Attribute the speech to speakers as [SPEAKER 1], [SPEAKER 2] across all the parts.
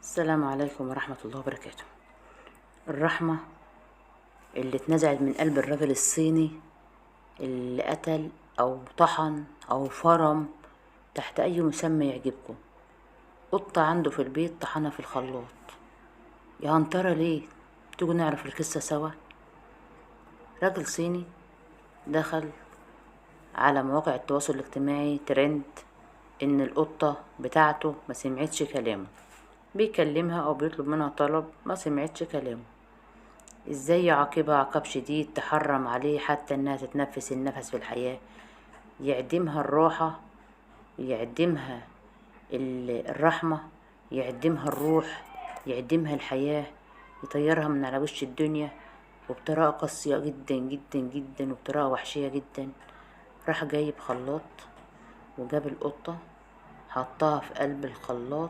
[SPEAKER 1] السلام عليكم ورحمة الله وبركاته. الرحمة اللي اتنزعت من قلب الرجل الصيني اللي قتل أو طحن أو فرم تحت أي مسمى يعجبكم، قطة عنده في البيت طحنها في الخلاط. يا هنترى ليه؟ تيجوا نعرف القصة سوا. راجل صيني دخل على مواقع التواصل الاجتماعي ترند إن القطة بتاعته ما سمعتش كلامه، بيكلمها أو بيطلب منها طلب ما سمعتش كلامه. ازاي يعاقبها عقاب شديد تحرم عليه حتى انها تتنفس النفس في الحياة، يعدمها الراحة، يعدمها الرحمة، يعدمها الروح، يعدمها الحياة، يطيرها من على وش الدنيا، وبطريقة قاسية جدا جدا جدا وبطريقة وحشية جدا. راح جايب خلاط وجاب القطة حطها في قلب الخلاط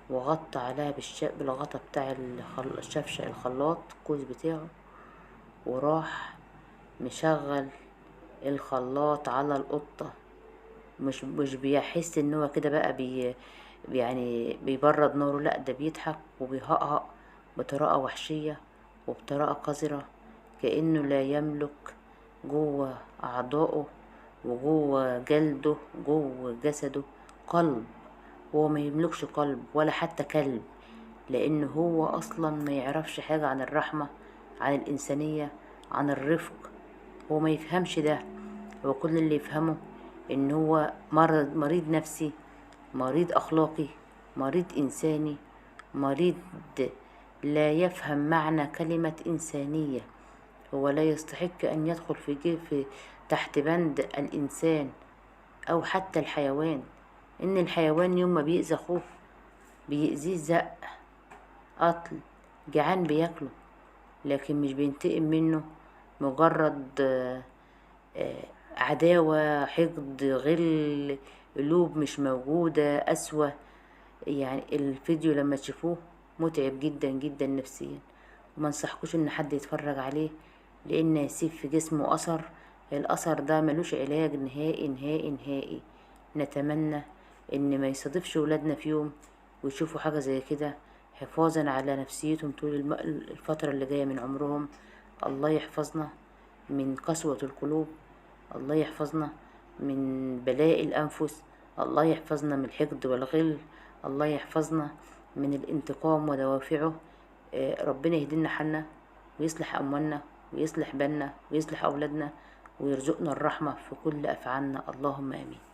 [SPEAKER 1] وغطى عليها بالغطا بتاع الشفشق الخلاط الكوز بتاعه، وراح مشغل الخلاط على القطة. مش بيحس ان هو كده بقى يعني بيبرد ناره، لا ده بيضحك وبيهقهق بطريقة وحشية وبطريقة قذرة، كأنه لا يملك جوه أعضائه وجوه جلده جوه جسده قلب. هو ما يملكش قلب ولا حتى كلب، لأن هو أصلا ما يعرفش حاجة عن الرحمة، عن الإنسانية، عن الرفق. هو ما يفهمش ده. هو كل اللي يفهمه إن هو مريض نفسي، مريض أخلاقي، مريض إنساني، مريض لا يفهم معنى كلمة إنسانية. هو لا يستحق أن يدخل في تحت بند الإنسان أو حتى الحيوان. إن الحيوان يوم ما بيأذي أخوه بيأذيه زق، قتل، جعان بياكله، لكن مش بينتقم منه مجرد عداوة، حقد، غل، قلوب مش موجودة، قسوة. يعني الفيديو لما تشوفوه متعب جدا جدا نفسيا، وما انصحكوش ان حد يتفرج عليه، لان هيسيب في جسمه اثر. الاثر ده ملوش علاج نهائي نهائي نهائي. نتمنى ان ما يصادفش ولادنا في يوم ويشوفوا حاجة زي كده، حفاظا على نفسيتهم طول الفترة اللي جاية من عمرهم. الله يحفظنا من قسوة القلوب، الله يحفظنا من بلاء الأنفس، الله يحفظنا من الحقد والغل، الله يحفظنا من الانتقام ودوافعه. ربنا يهدينا حالنا ويصلح أموالنا ويصلح بالنا ويصلح أولادنا ويرزقنا الرحمة في كل أفعالنا، اللهم آمين.